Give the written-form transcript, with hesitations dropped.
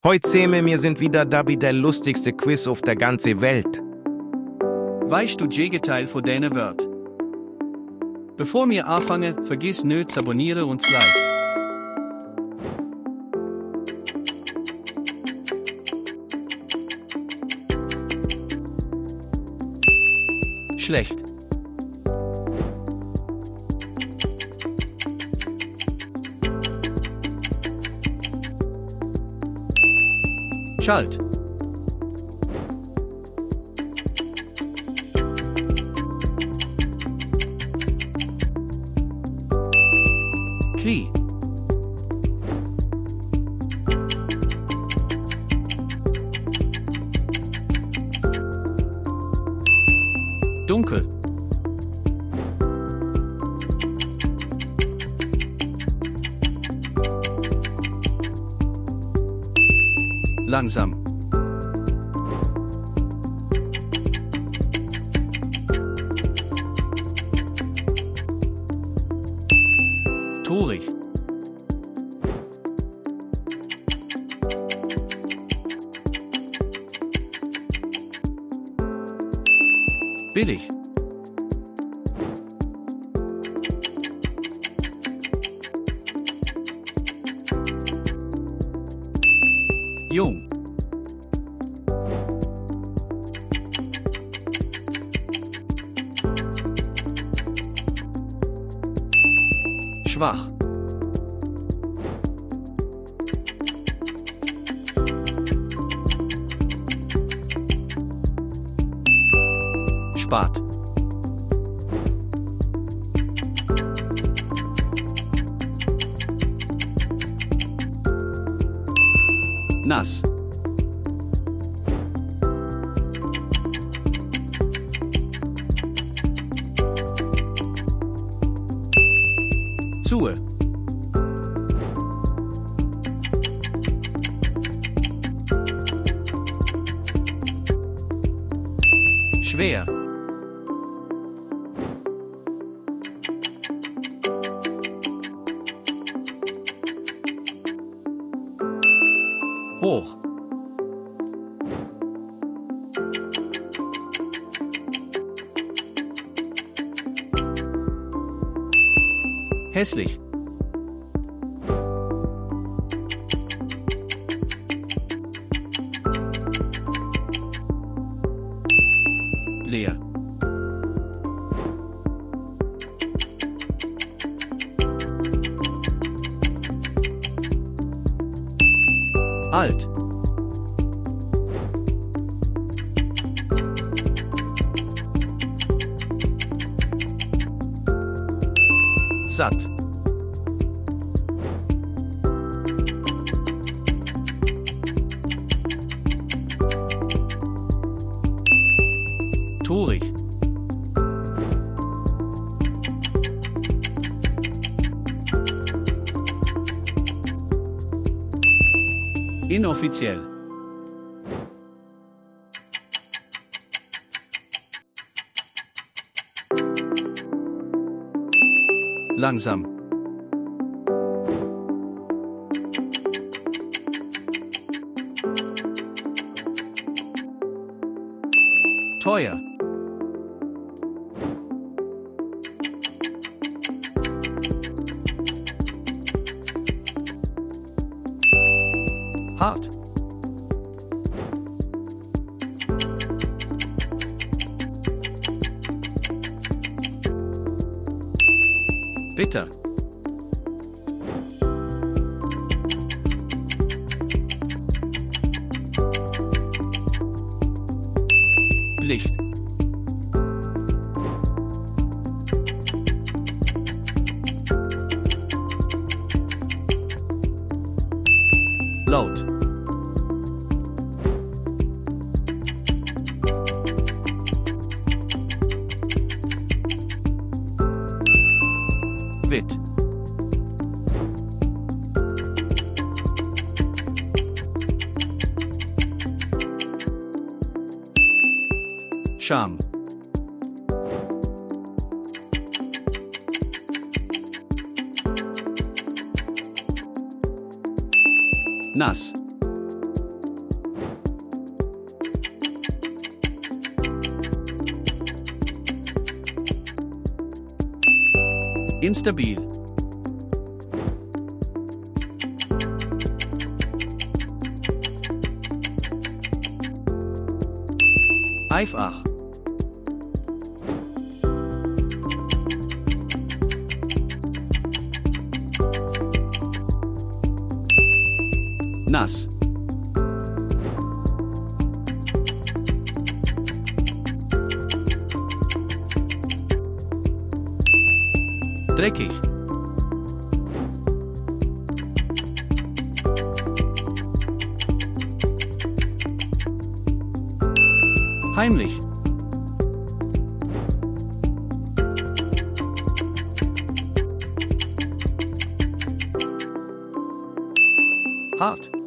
Heute sehen wir sind wieder dabei der lustigste Quiz auf der ganzen Welt. Weißt du Gegenteil von deiner Wort? Bevor wir anfangen, vergiss nicht zu abonnieren und zu liken. Schlecht. Schalt. Kli. Dunkel. Langsam. Torig. Billig. Jung. Schwach. Spat. Nass. Zuhe. Schwer. Hoch. Hässlich. Leer. Alt. Satt. Torig. Inoffiziell. Langsam. Teuer. Hart. Bitter. Licht. Laut. Witt. Scham. Nass. Instabil. Einfach. Nass. Dreckig. Heimlich. Hart.